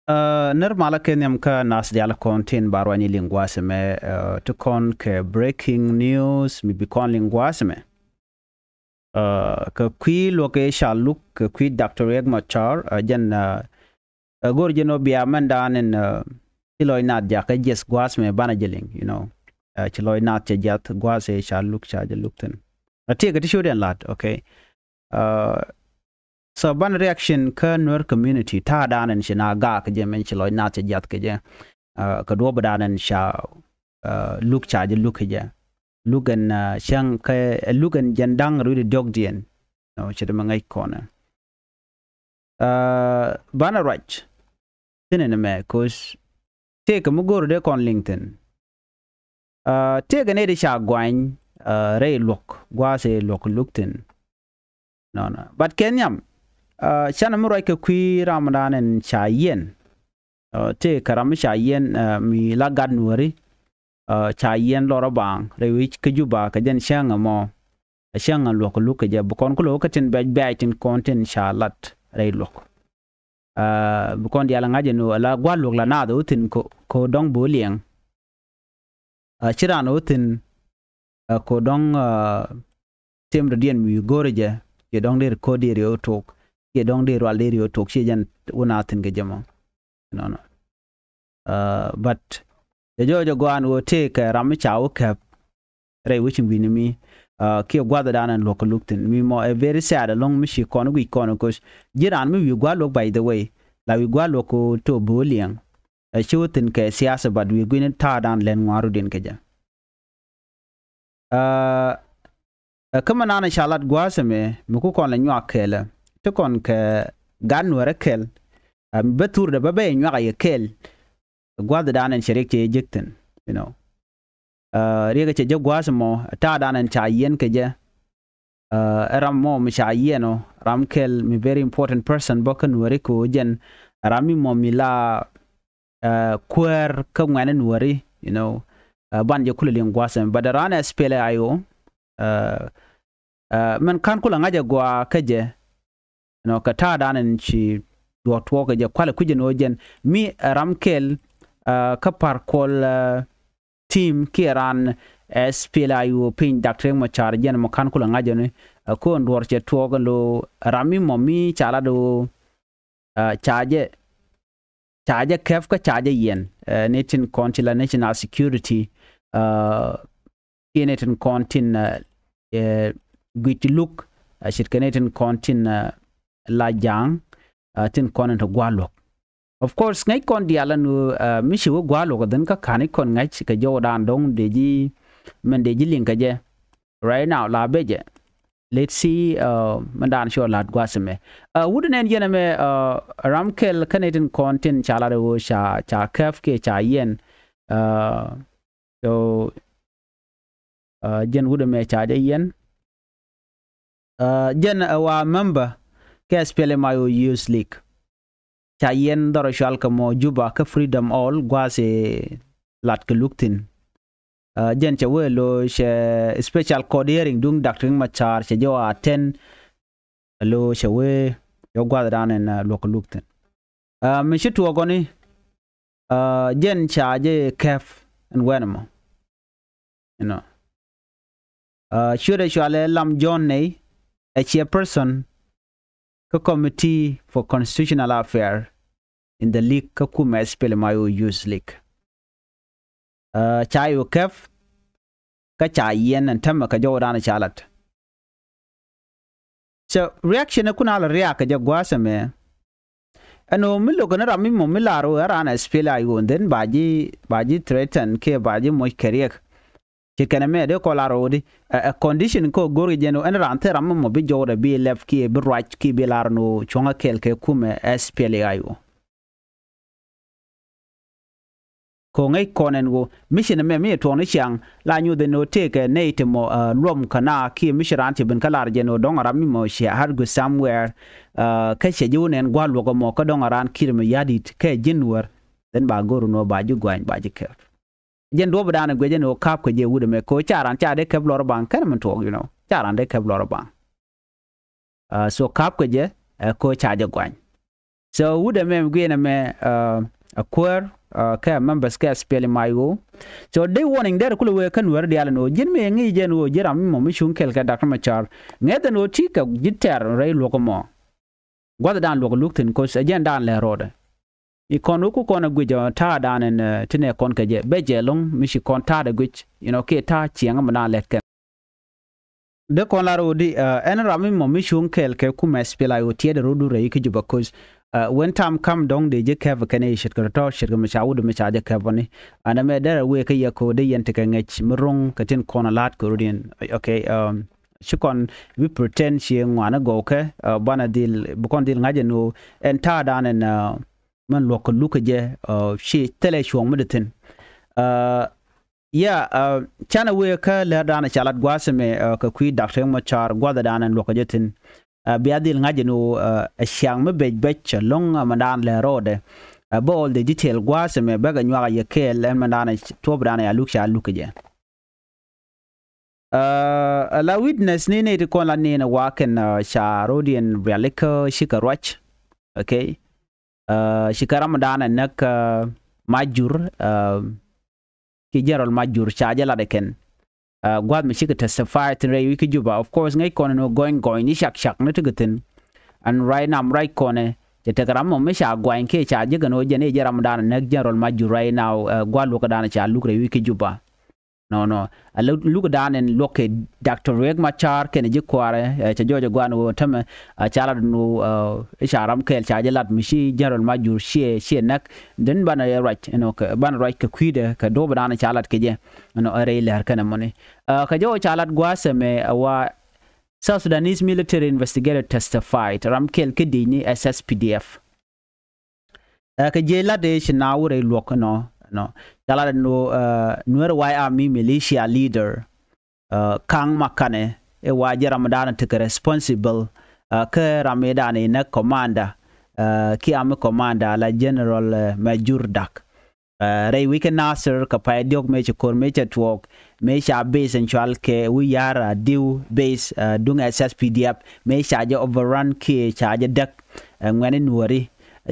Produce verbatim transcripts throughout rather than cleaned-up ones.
Nir malä kɛ nhiam kä nath diaal kɔn tin ba ruany liŋ gua̱a̱th ɛmɛ, ti kɔn kɛ breaking news mi bi kɔn liŋ gua̱a̱th ɛmɛ. Kɛ kui̱ luɔk ëë ca luk kɛ kui̱ Doctor Riek Machar, jɛn ɛ go̱r jɛn ɔ bia mɛn daan in ci lɔc naath jakä jiɛth gua̱a̱th ɛmɛ banɛ jɛ liŋ, you know. Ci lɔc naath cɛ jiath gua̱a̱th ëë ca luk ca jɛ luk thi̱n. Ɛ tëëkɛ ti ciötdiɛn la̱t, okay. So ban reaction kä Nuer community ta̱a̱ daan in ci na gaak kɛ jɛ mɛn ci lɔc naath cɛ jiath kɛ jɛ. Kɛ duɔ̱ɔ̱p daan in ca luk ca jɛ luk kɛ jɛ. Luk ɛn cäŋ kɛ luk ɛn jɛn da̱ŋ rui̱dɛ diɔ̱kdiɛn. Nɔ ce̱t mɛ ŋäc kɔnɛ. Banɛ ruac thi̱n ɛn ɛmɛ, 'cause tëëkɛ mi go̱o̱r dee kɔn liŋ thi̱n. Tëëkɛ nɛy ti ca guany rɛy luɔ̱k gua̱a̱th ëë luɔ̱k luk thi̱n. Nɔnɔ but kɛ nhiam, canɛ mi ruac kɛ kui̱ ram dan ɛn ca yiɛn. Tëëkɛ ram mi ca yiɛn mi la gat Nuääri. Ca yiɛn lɔrä baaŋ rɛy wi̱c kä Juba kɛ jɛn cäŋ ɛmɔ. Ɛ cäŋ ɛn luɔ̱k kɛ luk kɛ jɛ bi kɔn kulɛ wä kä tin bɛc bɛ̈ɛ̈c tin kɔn tin ca lat rɛy luɔ̱k. Bi kɔn diaal ɛ ŋa̱c ɛn ɣöö ala gua̱l luɔ̱k la naath ɛ wä thi̱n kɛ ɣöö dɔ̱ŋ bi wä liɛŋ. Ci raan ɛ wä thi̱n kɛ ɣöö dɔ̱ŋ tim rɔ̱diɛn mi wi̱i̱ go̱o̱rä jɛ, ciɛ dɔ̱ŋ dee rikot dee riöö tok, ciɛ dɔ̱ŋ dee rual dee riöö tok, ciɛ jɛn wä naath thi̱n kɛ jɛ mɔ. Nɔnɔ. But jɛ jɔɔc ɛ gɔaa ɛn ɣöö tëëkɛ ram mi ca wä käp rɛy wecin wi̱ni mi kiɛ gua̱thdan ɛn luɔ̱k kɛ luk thi̱n mi mɔ ɛ very sad ɛlɔ̱ŋ mi ci kɔn guic kɔn, 'cause ji̱ raan mi wi̱i̱ gua̱l luɔ̱k, by the way, la wi̱i̱ gua̱l luɔ̱k kɛ ɣöö to bi wä liɛŋ. Ɛ ci wä thi̱n kɛ siasa, but wi̱i̱ gui̱ni ta̱a̱dan lɛn ŋuan rɔ̱diɛn kɛ jɛ. Ɛ kä mi naan ca lat gua̱a̱th ɛmɛ mi ku kɔn lɛ nyuak kɛɛlɛ ti kɔn kɛ gat Nuäärä kɛl. Mi bä thurdɛ bä bä yɛ nyuak a yɛ kɛɛl. Gua̱a̱thdan ɛn cɛ riɛk cɛ yɛ jek thi̱n, you know. Riɛk cɛ jek gua̱a̱th ɛmɔ ta̱a̱dan ɛn ca yiɛn kɛ jɛ. Ɛ ram mɔ mi ca yiɛn ɔ ram kɛl mi very important person bä kä Nuääri kɛ ɣöö jɛn ram mi mɔ mi la kuäär kä ŋuɛ̈ni Nuääri, you know. Ban jɛ kulɛ liŋ gua̱a̱th ɛmɛ, but raan ɛ SPLA-IO. Mɛn ka̱n kulɛ ŋa̱c ɛ gɔaa kä jɛ, you know, kɛ ta̱a̱dan ɛn ci duɔ̱ɔ̱k tuɔɔk kɛ jɛ kualɛ kui̱c ɛn ɣöö jɛn mi ɛ ram kɛl kä Par Kuol Tim kiɛ raan SPLA-IO piny Doctor Riek Machar, jɛn mɔ ka̱n kulɛ ŋa̱c ɛn ɣöö ɛ ko̱n duɔ̱ɔ̱r cɛ tuɔɔk ɛn lo̱ ram mi mɔ mi ca lat ɣöö ca jɛ ca jɛ käp kä ca jɛ yiɛn. Ni tin kɔn ti la national security kiɛ ni tin kɔn tin guic luk ce̱tkɛ ni tin kɔn tin la ja̱a̱ŋ tin kɔn in ti gua̱l luɔ̱k. Of course ŋäc kɔn diaal ɛn ɣöö mi ci wä gua̱l luɔ̱k ɛ dhän kä ka̱n i̱ kɔn ŋäc kɛ jɔwdan dɔ̱ŋ dee ji̱ mɛn dee ji̱ liŋ kɛ jɛ. Right now la bɛ jɛ. Let's see mɛn daan cɔ lat gua̱a̱th ɛmɛ. Wut nɛn yɛn ɛmɛ ram kɛl kä ni tin kɔn tin ca lat ɛ ɣöö ca käp kiɛ ca yiɛn. So jɛn wut ɛmɛ ca jɛ yiɛn. Jɛn ɛ wa member kɛ SPLA-IO Youth League. Ca yiɛn dhɔrɔ cual kɛ mɔ Juba kä Freedom Hall gua̱a̱th ëë lat kɛ luk thi̱n. Jɛn cɛ wee lo̱ cɛ special court hearing duŋ Doctor Riek Machar cɛ jɛ wä attend. Lo̱ cɛ wee cɛ gua̱thdan ɛn luɔ̱k kɛ luk thi̱n. Mi ci tuɔɔk ɔ ni jɛn ca jɛ käp ɛn wɛn ɛmɔ. You know. Ciötdɛ cualɛ Lam John Nɛy ɛ chairperson kä Committee for Constitutional Affairs in the League kä kumɛ SPLA-IO Youth League. Ca yɛ käp kä ca yiɛn ɛn täämɛ kɛ jɔwdan ca lat. So reaction ɛ kun a la riaak kɛ jɛ gua̱a̱th ɛmɛ. Ɛn ɣöö mi lo̱k kɛn ram mi mɔ mi lar ɣöö ɛ raan SPLA-IO, and then ba ji̱ ba ji̱ threaten kiɛ ba ji̱ moc kɛ riɛk. Ci kɛn ɛmɛ dee kɔ lar ɣöö di ɛ condition kä go̱r kɛ jɛn ɣöö ɛn raan thil ram mi mɔ bi jɔwdɛ bi lɛp kiɛ bi ruac kiɛ bi lar ɛn ɣöö cuɔ̱ŋ ɛ kɛɛl kɛ kumɛ SPLA-IO. Kɛ ɣöö ŋäc kɔn ɛn ɣöö mi ci nɛmɛ mi cɛ tuɔɔk ni ciaŋ la nyuth ɛn ɣöö tëëkɛ nɛy ti mɔ luɔm kä na kiɛ mi ci raan ci ben kä lar jɛn ɣöö dɔ̱ŋ ram mi mɔ ci hard go somewhere. Kä cɛ ji̱ wä nɛn gua̱l luɔk ɛmɔ kä dɔ̱ŋ raan ki̱r mi ya̱di̱t kɛ ji̱n wär. Then ba go̱r ɛn ɣöö ba ji̱ gua̱ny ba ji̱ kɛp. Jɛn duɔ̱ɔ̱pdan ɛ guic ɛn ɣöö ka̱p kɛ jɛ wut ɛmɛ kɛ ɣöö ca raan ca dee kɛp lɔr baŋ kɛn min tuɔɔk, you know, ca raan dee kɛp lɔr baŋ. So ka̱p kɛ jɛ ɛ kɛ ɣöö ca jɛ gua̱ny. So wut ɛmɛ guiɛn ɛmɛ a kuäär kɛ members kɛ SPLM-IO. So dee warning derɛ kulɛ wee kä Nuäär diaal ɛn ɣöö ji̱n mi ŋi̱i̱c jɛ ɛn ɣöö ji̱ ram mi mɔ mi cuŋ kɛɛl kɛ Doctor Machar, ŋäth ɛn ɣöö ti kɛ ji̱ tɛr rɛy luɔk ɛmɔ. Gua̱thdan luɔk luk thi̱n, 'cause ɛ jɛn dan lɛ rɔɔdɛ. I̱ kɔn wä ku kɔn ɛ guic ɔ ta̱a̱ dan ɛn ti nɛ kɔn kɛ jɛ bɛ jɛ lo̱ŋ mi ci kɔn ta̱a̱ dɛ guic, you know, kiɛ ta̱a̱ ciɛŋä mi dan lɛt kɛn. Dee kɔn lar ɣöö di ɛn ram mi mɔ mi cuŋ kɛɛl kɛ kumɛ SPLA-IO tiɛɛdɛ ro̱du rɛy ki Juba, 'cause when time come dɔ̱ŋ dee ji̱ kɛp kɛn i̱ ce̱tkɛ tɔ̱tɔ̱ ce̱tkɛ mi ca wut mi ca jɛ kɛp ɔni. Ɛn ɛmɛ derɛ wëë kä yɛ ko̱ dee yɛn tekɛ ŋäc mi ro̱ŋ kɛ tin kɔn ɛ la̱t kɛ ro̱diɛn. Okay. Ci kɔn bi pretend ci ŋuani gɔwkɛ banɛ dhil bi kɔn dhil ŋa̱c ɛn ɣöö ɛn ta̱a̱ dan ɛn mɛn luɔk kɛ luk kɛ jɛ ci thilɛ cuɔ̱ŋ mi di thi̱n. Ya, canɛ wëë kä lɛr dan ɛ ca lat gua̱a̱th ɛmɛ kɛ kui̱ Doctor Riek Machar gua̱thɛ dan ɛn luɔk kɛ jɛ thi̱n. Bia dhil ŋa̱c ɛn ɣöö ɛ ciaŋ mi bec bec ɛlɔ̱ŋ ɛmɛ dan lɛ rɔɔdɛ. Bä all the detail gua̱a̱th ɛmɛ bäkɛ nyuak a yɛ kɛɛl ɛn mɛ dan ɛ tuɔp dan ɛ ca luk ca luk kɛ jɛ. Ɛ la witness ni ni ti kɔn la ni ni wa kɛn ca rodiɛn rialikä cikɛ ruac. Okay. Cikɛ ram dan ɛ näk Majur ki General Majur ca jɛ lat ɛ kɛn. Gua̱th mi cikɛ testify thin rɛy wi̱i̱ ki Juba. Of course ŋäc kɔn ni gɔny gɔny ni cak cak ni ti kɛ thin. And right now right kɔn ɛ cɛ tekɛ ram mɔ mi ca guany kiɛ ca jɛ kɛn ɣöö jɛ ni jɛ ram dan ɛ näk General Majur right now. Gua̱th luɔk dan ɛ ca luk rɛy wi̱i̱ ki Juba. Nɔnɔ a luk dan ɛn luɔk kɛ Doctor Riek Machar kɛnɛ ji̱ kuaarɛ. Cɛ jɔɔc ɛ guan ɣöö tämɛ a ca lat ɛn ɣöö i̱ ca ram kɛɛl ca jɛ lat mi ci General Majur ciɛ ciɛ näk. Then banɛ ruac ɛnɔ kɛ banɛ ruac kɛ kui̱dɛ kɛ duɔ̱ɔ̱p dan ca lat kɛ jɛ. Ɛnɔ ɛ rɛy lɛr kɛnɛ mɔni kɛ jɔɔc ca lat gua̱a̱th ɛmɛ ɛ wa South Sudanese military investigator testified ram kɛɛl kɛ di̱c ni SSPDF. Ɛ kɛ jiɛc lat ëë ci naath wä rɛy luɔk ɛnɔ ɛnɔ ca lat ɛn ɣöö Nuer White Army militia leader Kaŋ Makanɛ ëë wa jɛ ram dan tekɛ responsible kä ram ëë dan ëë näk commander kiɛ army commander la General Majur Dak. Rɛy wi̱i̱ kɛ Nasir kɛ pay diɔ̱k mëë ci ko̱r mëë cɛ tuɔɔk mëë ca base ɛn cual kɛ wi̱i̱ ya̱r a diw base duŋ SSPDF mëë ca jɛ overrun kiɛ ca jɛ däk. Ŋuɛ̈ni Nuääri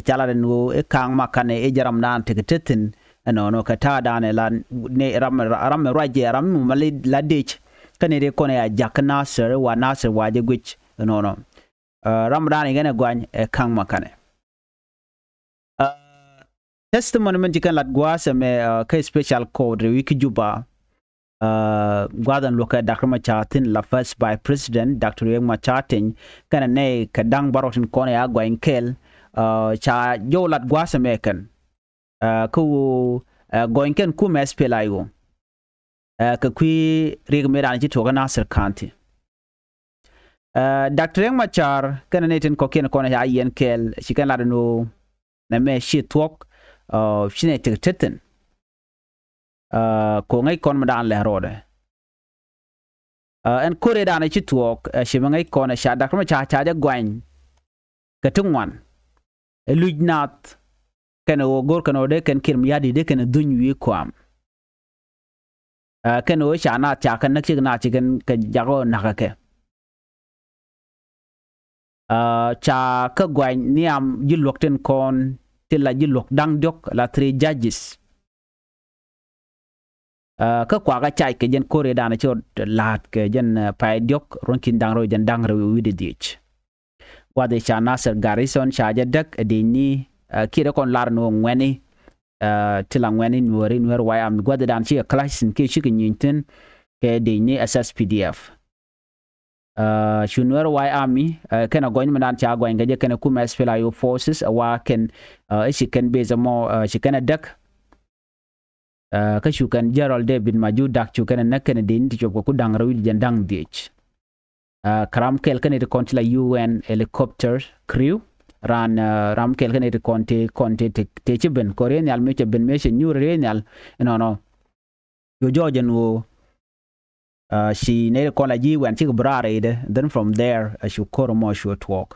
ca lat ɛn ɣöö i̱ Kaŋ Makanɛ i̱ jɛ ram dan tekɛ tethin. Ɛnɔnɔ kɛ ta̱a̱ dan ɛ la ni ram ram ruac jɛ ram mi ma la dec. Kä ni ri kɔn ɛ a jak kä Nasir wa Nasir wa jɛ guic. Ɛnɔnɔ ram dan ɛ gɛn ɛ guany ɛ Kaŋ Makanɛ. Testimony min ci kɛn lat gua̱a̱th ɛmɛ kä special court rɛy wi̱i̱ ki Juba. Gua̱a̱th ɛn luɔkɛ Doctor Machar thi̱n la first vice president Doctor Riek Machar Teny kɛnɛ nɛy kɛ da̱ŋ bärɔw tin kɔn ɛ a guany kɛɛl. Ca jɔw lat gua̱a̱th ɛmɛ kɛn kä ɣöö gɔny kɛn kumɛ SPLA-IO kɛ kui̱ riɛk mëë dan ci tuɔɔk kä Nasir County. Doctor Riek Machar kɛnɛ nɛy tin kɔ̱kiɛn kɔn ca yiɛn kɛɛl ci kɛn lat ɛn ɣöö nɛmɛ ci thuɔ̱k ci nɛy tek tethin. Ko̱ ŋäc kɔn mi dan lɛ rɔɔdɛ. Ɛn ko̱r ëë dan ci thuɔɔk ci mi ŋäc kɔn ca Doctor Machar ca jɛ guany kɛ ti ŋuan. Ɛ luc naath kɛnɛ ɣöö go̱r kɛn ɣöö dee kɛn Kiir Mayardit dee kɛn dhuny wi̱i̱ kuam. Kɛn ɣöö ca naath ca kɛ näk cik naath ci kɛn kɛ jak ɣöö na̱kä kɛ. Ca kä guany nhiam ji̱ luɔ̱k tin kɔn ti la ji̱ luɔ̱k da̱ŋ diɔ̱k la three judges. Kä kuakä cac kɛ jɛn ko̱r ëë dan ci ɣöö la̱a̱t kɛ jɛn pay diɔ̱k ruɔ̱n ki̱n da̱ŋ rɛw jɛn da̱ŋ rɛw wi̱cdɛ dhiec. Gua̱th ëë ca Nasir Garrison ca jɛ däk ɛ dec ni kiɛ dee kɔn lar ni ɣöö ŋuɛ̈ni ti la ŋuɛ̈ni Nuääri Nuer White Army gua̱th ëë dan cikɛ clash thi̱n kiɛ cikɛ nyieeny thi̱n kɛ dec ni SSPDF. Cu Nuer White Army kɛnɛ gɔny mi dan ca gɔny kɛ jɛ kɛnɛ kumɛ SPLA-IO forces ɛ wa kɛn i̱ ci kɛn base ɛmɔ ci kɛn ɛ däk. Kä cu kɛn General David Majur Dak cu kɛn ɛ näk kɛnɛ dec ni ti cuɔp kɛ ku da̱ŋ rɛw wi̱cdɛ jɛn da̱ŋ dhiec. Kä ram kɛl kɛn iti kɔn ti la UN helicopter crew ran ram kɛl kɛn iti kɔn ti kɔn ti ti ci ben kɔ riey nhial mi cɛ ben mi cɛ nyuur riey nhial. Inɔnɔ cu jɔɔc ɛn ɣöö ci nɛy ti kɔn la ji̱ wɛn cikɛ bi raar rɛydɛ. Then from there cu ko̱r ɛmɔ cu tuɔɔk.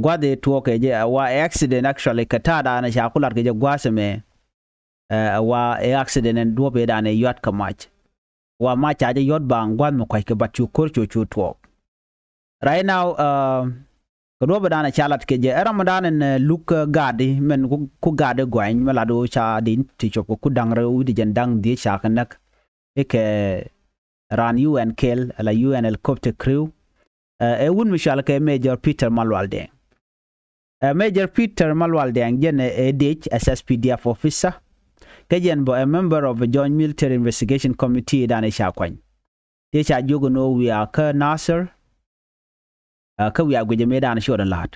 Gua̱th ëë tuɔɔk kɛ jɛ ɛ wa ɛ accident actually kɛ ta̱a̱ dan ca ku lat kɛ jɛ gua̱a̱th ɛmɛ. Ɛ wa ɛ accident ɛn duɔ̱p ëë dan ɛ yuat kɛ mac. Wa mac ca jɛ yuat baŋ gua̱th mi kua̱ckɛ but cu ko̱r cu cu tuɔɔk. Right now Kɛ duɔ̱ɔ̱p ëëdan ca lat kɛ jɛ ɛ ram ëëdan ɛn luk gaadi mɛn ku gaadi guany mɛ lat ɣöö ca di ti cop kɛ ku da̱ŋ rɛw wi̱cdɛ jiɛn da̱ŋ dhieec ca kɛ näk. Ikɛ raan U N kɛl ala U N helicopter crew. Ɛ wut mi cɔal kɛ Major Peter Malual Deng. Ɛ Major Peter Malual Deng jɛn ɛ dec SSPDF officer. Kä jɛn bä ɛ member of Joint Military Investigation Committee dan ɛ ca kuany. Tëë ca jiök ɛn ɣöö wiaa kä Nasir. Kä wiaa guic ɛ mëëdan ci ɣöö dee la̱a̱t.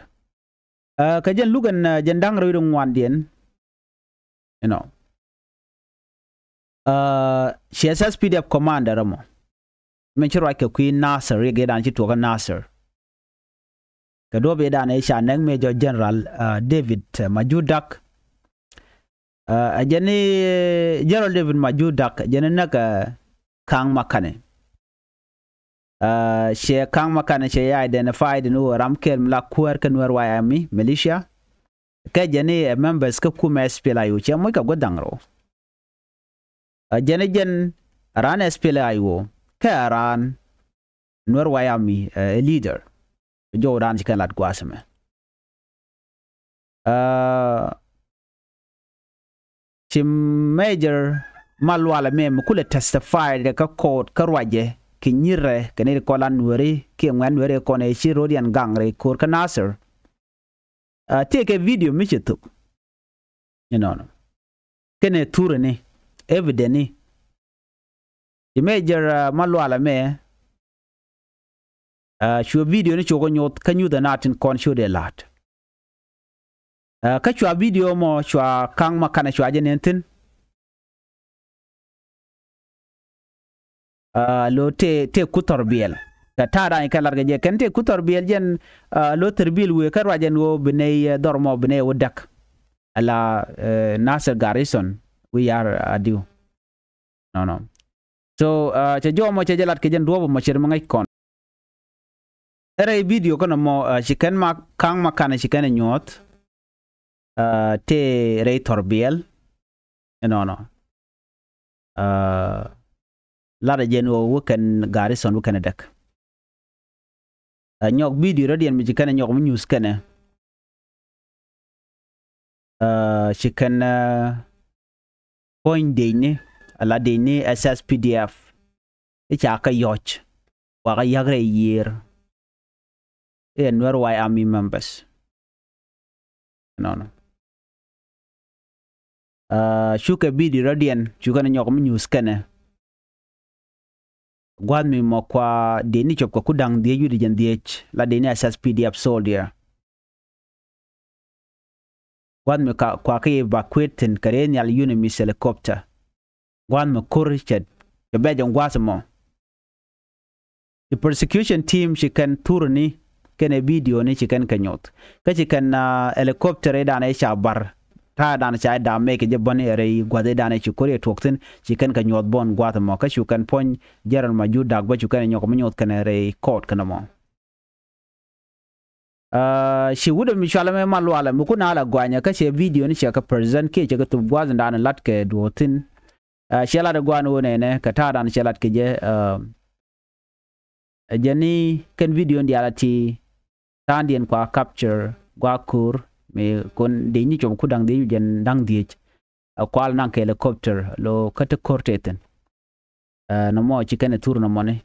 Kä jɛn luk ɛn jɛn da̱ŋ rɛw wi̱cdɛ ŋuandiɛn. You know. Ci SSPDF commander ɛmɔ min ci ruac kɛ kui̱ Nasir riɛk ëëdan ci tuɔɔk kä Nasir. Kɛ duɔ̱ɔ̱p ëëdan ëë ca näk Major General David Majur Dak. Ɛ jɛn i̱ General David Majur Dak ɛ jɛn i̱ näk ɛ Kaŋ Makani. Cɛ Kaŋ Makani cɛ ya identified ni ɣöö ram kɛl mi la kuäär kä Nuɛr White Army militia. Kɛ jɛn i̱ ɛ members kä kumɛ SPLA-IO cɛ moc kɛ gua̱th da̱ŋ rɛw. Ɛ jɛn i̱ jɛn ɛ raan SPLA-IO kɛ ɛ raan Nuɛr White Army ɛ leader. Jɔwdan ci kɛn lat gua̱a̱th ɛmɛ. Ci Major Malual ɛmɛ mi kulɛ testify kä court kä ruacɛ kɛ nyirɛ kɛ ni kɔn la Nuɛri kiɛ ŋuɛ̈t Nuɛri kɔn ɛ ci ro̱diɛn gaŋ rɛy ko̱r kä Nasir. Tëëkɛ video mi cɛ thuk. Inɔnɔ kɛnɛ thurɛ ni evidence ni. Ci Major Malual ɛmɛ cuɛ video ni cukɛ nyuth kä nyuthɛ na tin kɔn cu dee la̱a̱t. Kä cua video mɔ cua Kaŋ Makani cua jɛ nɛn thi̱n. Lo tëë tëë kuthɔr biɛl kɛ ta̱a̱ da̱a̱ny kɛ lat kɛ jɛ kɛn tëë kuthɔr biɛl jɛn. Lo thɛr biɛl wëë kä ruac ɛn ɣöö bi nɛy dhɔr mɔ bi nɛy wä däk. Ala Nasir garrison wi̱i̱ yar adiu. Nɔnɔ. So cɛ jɔw mɔ cɛ jɛ lat kɛ jɛn duɔ̱ɔ̱p mɔ cɛ ri mi ŋäc kɔn. Ɛ rɛy video kɛn mɔ ci kɛn ma Kaŋ Makani ci kɛn ɛ nyuɔ̱th. Tëë rɛy thɔr biɛl. Inɔnɔ. Latdɛ jɛn ɣöö wä kɛn garrison wä kɛn ɛ däk. Ɛ nyɔk video rɔ̱diɛn mi ci kɛn ɛ nyɔk mi nyuth kɛnɛ. Ci kɛn puɔ̱ny decni ala decni SSPDF. I̱ ca kä yɔ̱c wakä ya̱k rɛy yiëër. I̱ ɛ Nuɛr White Army members. Nɔnɔ. Cukɛ video rɔ̱diɛn cukɛ ni nyɔk mi nyuth kɛnɛ. Gua̱th mi mɔ kua dee ni cop kɛ ku da̱ŋ dhiec wi̱cdɛ jɛn dhiec la dee ni SSPDF soldier. Gua̱th mi kua kä evacuate thi̱n kɛ rɛy nhial UNMISS helicopter. Gua̱th mi ko̱r cɛ cɛ bɛc ɛn gua̱th mɔ. Ci prosecution team ci kɛn thurni kɛnɛ video ni ci kɛn kɛ nyuɔth kä ci kɛn helicopter i̱ dan i̱ ca bar ta̱a̱ dan ca i̱ dam mɛ kɛ jɛ bäni rɛy gua̱th i̱ dan i̱ ci ko̱r i̱ tuɔk thi̱n ci kɛn kɛ nyuɔth bɔn gua̱th mɔ kä cu kɛn puɔ̱ny General Majur Dak bä cu kɛn i̱ nyɔk mi nyuɔth kɛnɛ rɛy court kɛnɛ mɔ. Ci wut ɛmɛ cualɛ mɛ Malual ɛmɛ kun a la guanyɛ kä cɛ video ni cɛ kɛ present kiɛ cɛ kɛ thup gua̱th in dan lat kɛ duɔ̱ɔ̱thin. Cɛ lat ɛ gua̱a̱n wä nɛnɛ kɛ ta̱a̱ dan cɛ lat kɛ jɛ. Ɛ jɛn ni kɛn video in diaal a ti ta̱a̱ndiɛn kua capture gua̱a̱ ko̱r mi kun dee nyi cop ku da̱ŋ dhiec wi̱c jɛn da̱ŋ dhiec. Ɛ kual naŋ kɛ helicopter lo kä ti ko̱r tëë thi̱n. Nɔmɔ ci kɛn ɛ thur nɔmɔni.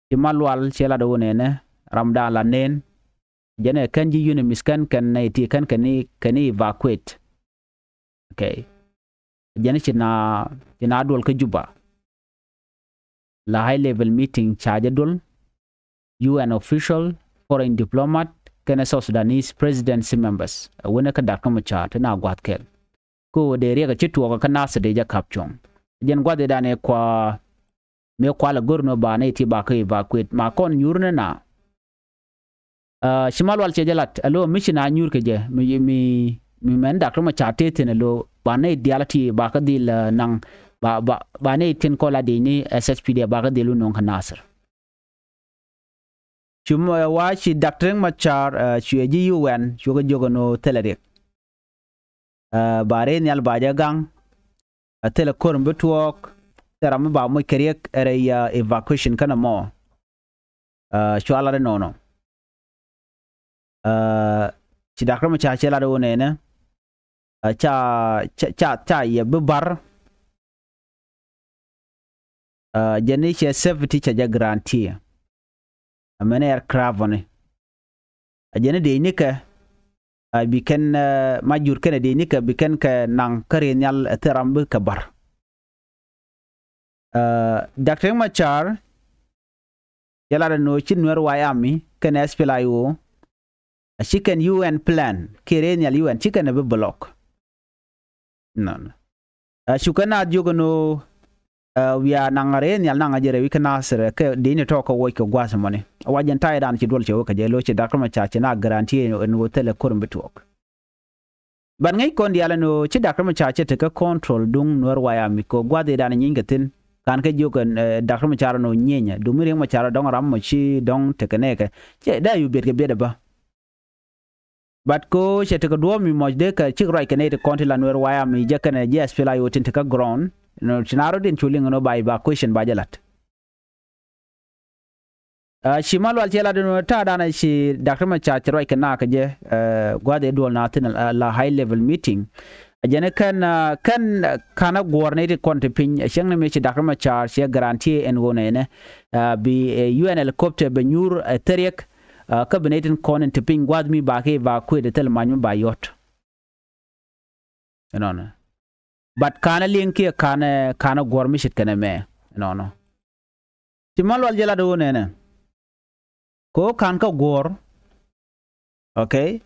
Ci Malual cɛ lat ɛ wä nɛnɛ ramdan la nɛn. Jɛn ɛ kɛn ji̱ UNMISS kɛn kɛn nɛy ti kɛn kɛn ni kɛn ni evacuate. Okay. Jɛn ci na ci na duɔl kä Juba. La high level meeting ca jɛ duɔl. UN official, foreign diplomat kɛnɛ South Sudanese presidency members. Ɛ wänɛ kä Doctor Machar ti na gua̱th kɛl. Kä ɣöö dee riɛk ɛ ci tuɔɔkä kä Nasir dee jɛ ka̱p cuɔ̱ŋ. Jɛn gua̱th i̱ dan ɛ kua mëë kual ɛ go̱r ni ɣöö ba nɛy ti ba kä evacuate ma kɔn nyuur ni na. Ci Malual cɛ jɛ lat alo mi ci na nyuur kɛ jɛ mi mi mi mɛn Doctor Machar tëë thi̱n alo ba nɛy diaal ti ba kä dhil naŋ ba ba ba nɛy tin kɔn la dec ni SSPDF ba kä dhil wä no̱o̱ŋ kä Nasir. Cu wa ci Doctor Machar cuɛ ji̱ UN cuɛ kɛ jiök ɛn ɣöö thilɛ riɛk. Ba rɛy nhial ba jɛ gaŋ. Ɛ thilɛ ko̱r mi bi tuɔɔk thilɛ ram mi ba moc kɛ riɛk ɛ rɛy evacuation kɛnɛ mɔ. Cua lat inɔnɔ. Ci Doctor Machar cɛ lat wä nɛnɛ, ca ca ca yɛ bi bar. Jɛn ni cɛ safety cɛ jɛ guarantee. Amɛn aircraft ni a jɛn ni dee nikɛ bi kɛn ma jur kɛn dee nikɛ bi kɛn kɛ naŋ kä rɛy nhial ɛ thil ram bi kɛ bar. Doctor Machar cɛ lat ɛn ɣöö ci Nuɛr White Army kɛn S P L A I O a ci kɛn U N plan kiɛ rɛy nhial U N ci kɛn ɛ bi block. Nɔnɔ. Ɛ cukɛ naath jiök ɛn ɣöö wiaa naŋ rɛy nhial naŋ a jɛ rɛw i̱ kä Nasir kɛ dee ni tɔ̱ kä woc kɛ gua̱a̱th mɔni. A wa jɛn ta̱yɛ dan ci duɔl cɛ wä kɛ jɛ lo̱c ci Doctor Machar cɛ na guarantee ɛn ɣöö thilɛ ko̱r in bi tuɔɔk. But ŋäc kɔn diaal ɛn ɣöö ci Doctor Machar cɛ tekɛ control duŋ Nuɛr White Army kɛ gua̱a̱th ëëdan nyieeny kɛ thi̱n. Ka̱n kɛ jiök ɛn Doctor Machar ɛn ɣöö nyienyɛ duŋ mi Riek Machar dɔ̱ŋ ram mɔ ci dɔ̱ŋ tekɛ nɛɛkɛ. Cɛ dee a yu biɛt kɛ biɛt ɛ bä. But ko cɛ tekɛ duɔ̱ɔ̱p mi mɔc dee kɛ cik ruac kɛ nɛy ti kɔn ti la Nuɛr White Army jɛ kɛnɛ jɛ S P L A I O tin tekɛ ground. Nɔ ti na rɔ din cu liŋ nɔ ba evacuation ba jɛ lat. Ci Malual cɛ lat in ta̱a̱ danɛ ci Doctor Machar cɛ ruac kɛ na kɛ jɛ gua̱th ɛ duɔl na thin la high level meeting. A jɛn kɛn kɛn ka̱n a guɔ̱r nɛy ti kɔn ti piny a cäŋ ni mi ci Doctor Machar cɛ guarantee ɛn ɣöö nɛnɛ bi U N helicopter bɛ nyuur ɛ theriɛk. Kä bi nɛy tin kɔn in te piny gua̱th mi ba ki ba kuet thil mac mi ba yɔt. Ɛnɔnɔ. But ka̱n a liŋ kiɛ ka̱n a ka̱n a guɔ̱r mi ce̱tkɛ nɛmɛ. Ɛnɔnɔ. Ci Malual jɛ lat ɣöö nɛnɛ. Ko ka̱n kä guɔ̱r. Okay.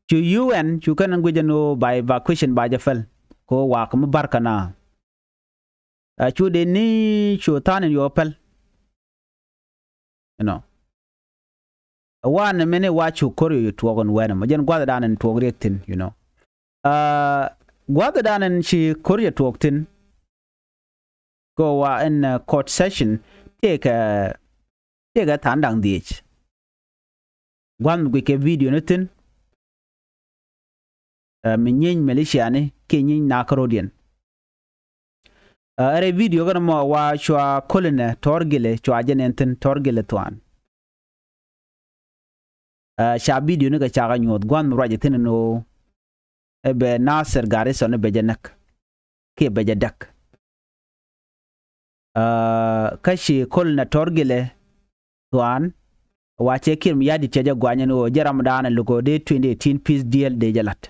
Cu U N cu kɛn guic ɛn ɣöö ba evacuation ba jɛ päl. Ko wakä mi barkä na. Cu dee ni cu tha̱a̱n in yɔ päl. You know. Wan mini wa cu ko̱r yɔ tuɔɔk in wɛn mɔ jɛn gua̱th dan in tuɔɔk riɛk thi̱n, you know. Gua̱th dan in ci ko̱r yɔ tuɔɔk thi̱n. Kɛ wa in court session tëëkɛ tëëkɛ tha̱a̱n da̱ŋ dhiec. Gua̱th mi guic kɛ video ni thi̱n. Mi nyieeny militiani kiɛ nyieeny nakä rodiɛn. Ɛ rɛy video kɛn mɔ wa cua kolinɛ tɔr gilɛ cua jɛ nɛn thi̱n tɔr gilɛ thuan. Ca video ni kɛ cakɛ nyuɔth gua̱n mi ruac thi̱n ni ɣöö ɛ bɛ Nasir garrison ni bɛ jɛ näk kiɛ bɛ jɛ däk. Kä ci kolinɛ tɔr gilɛ thuan. Wa cɛ Kiir Mayardit cɛ jɛ guany ɛn ɣöö jɛ ramdan ɛ lo̱k ɣöö dee twenty eighteen peace deal dee jɛ la̱t.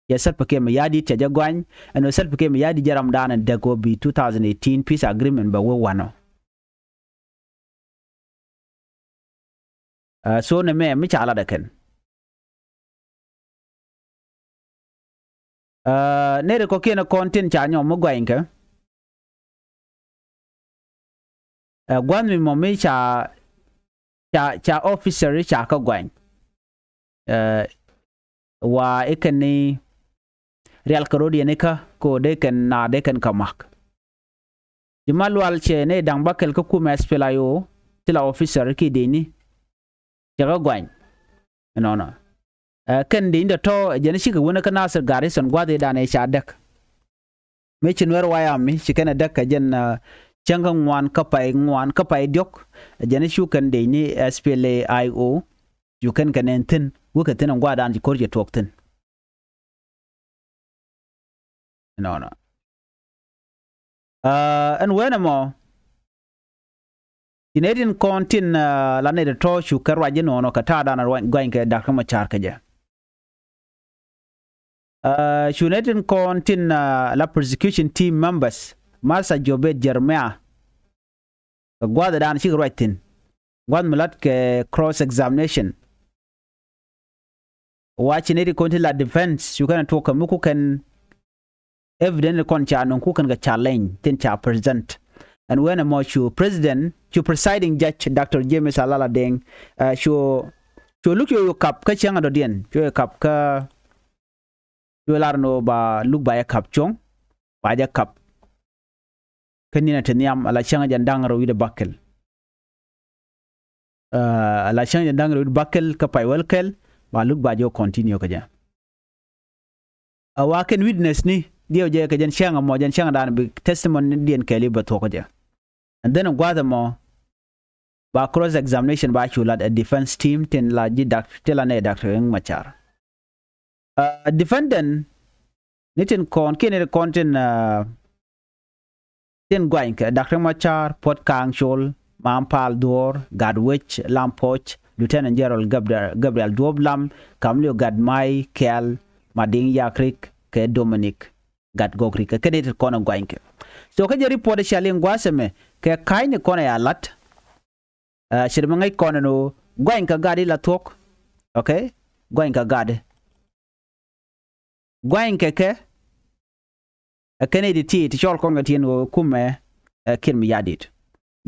Cɛ Salva Kiir Mayardit cɛ jɛ guany ɛn ɣöö Salva Kiir Mayardit jɛ ramdan ɛ däk ɣöö bi two thousand eighteen peace agreement bɛ wee wanɔ. So nɛmɛ mi ca lat ɛ kɛn. Nɛy ti kɔ̱kiɛn kɔn tin ca nyɔm mi guanykɛ. Gua̱th mi mɔ mi ca ca ca officer ca kä guany. Wa ikɛn ni rial kä rodiɛn ikä ko dee kɛn na dee kɛn kä mak. Ci Malual cɛ ni da̱ŋ bäkɛl kä kumɛ S P L A I O ti la officer ki dini. Cɛ kä guany. Ɛnɔnɔ. Kɛn dini dee tɔ jɛn cikɛ wunä kä Nasir garrison gua̱th idan i̱ ca däk. Mi ci Nuɛr White Army ci kɛn ɛ däk kɛ jɛn cäŋ kä ŋuan kä pay ŋuan kä pay diɔ̱k. Jɛn cu kɛn dec ni S P L A I O. Cu kɛn kɛ nɛn thi̱n wekɛ thi̱n ɛn gua̱a̱dan ci ko̱r cɛ tuɔɔk thi̱n. Ɛnɔnɔ. Ɛn wen ɛmɔ ci nɛy tin kɔn tin la nɛy tɔ̱tɔ̱ cu kɛ ruac inɔnɔ kɛ ta̱a̱dan ruac guany kɛ Doctor Machar kɛ jɛ. Cu nɛy tin kɔn tin la prosecution team members Martha Jobet Jeremiah. Kɛ gua̱thdan cikɛ ruac thi̱n gua̱th mi la̱t kɛ cross examination. Wa ci nɛy tin kɔn tin la defense cu kɛn tuɔk kɛ mi ku kɛn evidence kɔn ca nɔŋ ku kɛn kɛ challenge tin ca present. Ɛn wen ɛmɔ cu president cu presiding judge Doctor James Alala Deng cu cu luk cu kap kä cäŋ adɔ̱diɛn cu kap kä cu lar ni ba luk ba jɛ kap cuɔ̱ŋ ba jɛ kap. Kä ni̱n a ti nhiam ala cäŋ jɛn da̱ŋ rɛw wi̱cdɛ bäkɛl. Ala cäŋ jɛn da̱ŋ rɛw wi̱cdɛ bäkɛl kä pay wäl kɛl ba luk ba jɛ continue kä jɛ. A wa kɛn witness ni diɛw jɛ kɛ jɛn cäŋ ɛmɔ jɛn cäŋ dan bi testimony diɛn kɛɛli bɛ thuɔk kä jɛ. And then gua̱th ɛmɔ ba cross examination ba cu lat ɛ defense team tin la ji̱ dak ti la nɛ dak Riek Machar. Defendant ni tin kɔn kiɛ ni kɔn tin tin guanykɛ dak Riek Machar, Puot Kaŋ Col, Mam Pal Dhuɔr, Gatwec Lam Puɔc, Lieutenant General Gabriel Duɔp Lam, Kamliu Gatmai Kɛl, Madiŋ Yak Rik kɛ Dominic Gatgok Rik kɛ kɛ ni tin kɔn guanykɛ. So kä jɛ report cia liŋ gua̱a̱th ɛmɛ kɛ ka̱ny ni kɔn ɛ a lat. Ce̱t mi ŋäc kɔn ɛn ɣöö guanykɛ gat i̱ la thuɔ̱k. Okay. Guanykɛ gat i̱ guanykɛ kɛ ɛ kɛn i̱ ti ti cɔl kɔn kɛ tiɛn ɣöö kumɛ ɛ kiɛn mi ya̱di̱t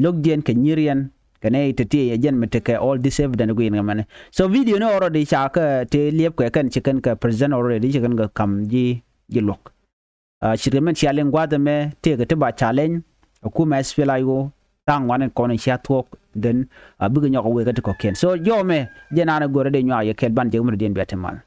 lo̱kdiɛn kɛ nyi̱riɛn kɛ nɛ i̱ ti ti ɛ jɛn mi tekɛ all this evidence gui̱i̱n kɛ mɛnɛ. So video ni already ca kä ti liɛp kɛ kɛn ci kɛn kɛ present already ci kɛn kɛ kam ji̱ ji̱ luɔ̱k. Ce̱tkɛ mɛn cia liŋ gua̱a̱th ɛmɛ tëëkɛ ti ba challenge ɛ kumɛ S P L A I O. Tha̱a̱ŋ ŋuan in kɔn in cia thuɔ̱k then a bikɛ nyɔk a wëë kä ti kɔ̱kiɛn. So jɔmɛ jɛ naan ɛ go̱rɛ dee nyuak yɛ kɛl ban jɛ kä mɛ rɔ diɛn bia ti mal.